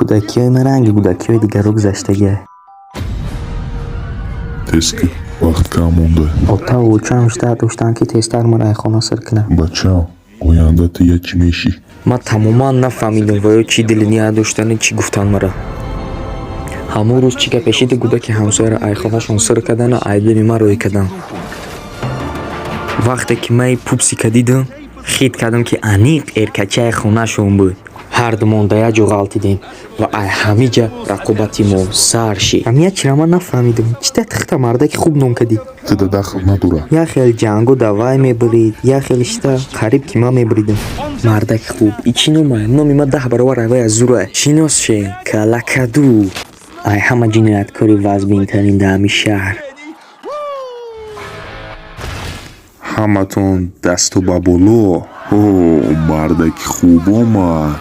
Кӯдакиҳои ман ранги кӯдакиҳои дигарро гузаштагиа. Тез ки, вақт кам монда. Отаву очаам ждать доштанд, ки тезтар маро ай хона сир кунанд. Бачаам, оянда ту я чӣ мешӣ? Ман тамоман нафаҳмидам, ва ё чӣ дилният доштану чӣ гуфтан мара. Ҳамон рӯз чӣ гапе шиди, кӯдаки ҳамсояро айхонашон сир кардану айбдори ман рӯй карданд. Вақте ки ман пупсика дидам, хит кардам, ки аниқ эркачаи хонашон буд. Ҳардумон да як ҷо ғалтидем ва ай ҳамиҷа рақобати мо сар шид. Ҳамия чира ман нафаҳмидам. Чӣ та тихта мардаки хуб ном кардӣ? Туда дахл надорад. Як хел ҷангу давай мебурид, як хел шита қариб ки ман мебуридам. Мардаки хуб, и чӣ нома? Номи ман 10 баробар айвай аз зура. Шинос шен, Калакаду. Ай ҳама ҷинояткори вазбинтарин дар ҳамин шаҳр. Ҳаматон дасту ба боло. О, мардаки хуб омад.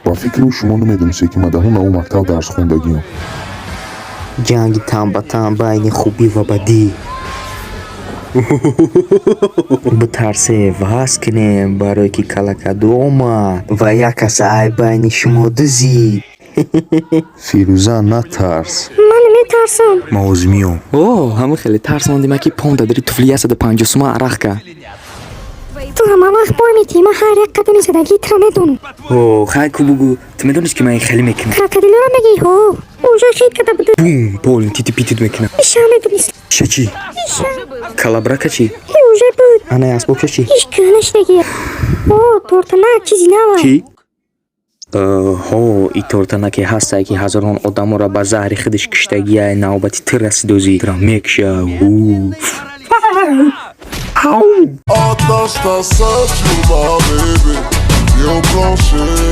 Ба фикру шумо намедонистед, ки ман даҳум навъ мактаб дарс хондагиам. Ҷанги тан ба тан байни хубӣ ва бадӣ. Битарсе ва ҳаст кунем, барое ки Калакаду омад ва як каса ай байни шумо дузид. Фирӯза, натарс. Ман наметарсам. Ман ҳозир меом. О, ҳамин хеле тарсондима, ки пом дадири туфли 150 сума арақ кард. Ту ҳама вақт бой метиҳӣ, ман ҳар як қадами задагии туро медонам. О, хай ку, бугӯ, ту медонист, ки ман ин хеле мекунам? Крокодилоро мегӣ? Ҳо, уже хит карда буду. Бум, пол тити питит мекунам. Иша медонист. Иша чӣ? Иша. Калабрака чӣ? И уже буд. Анаи асбобша чӣ? Иш кӯҳна шудагӣ. О, тортанак чизи нава. Чӣ? Ҳо, и тортанаке ҳастае, ки ҳазорон одаморо ба заҳри худаш киштагиай, навбати ту расидозӣ тура мекша. Attache ta ceinture, ma bébé, viens au plancher.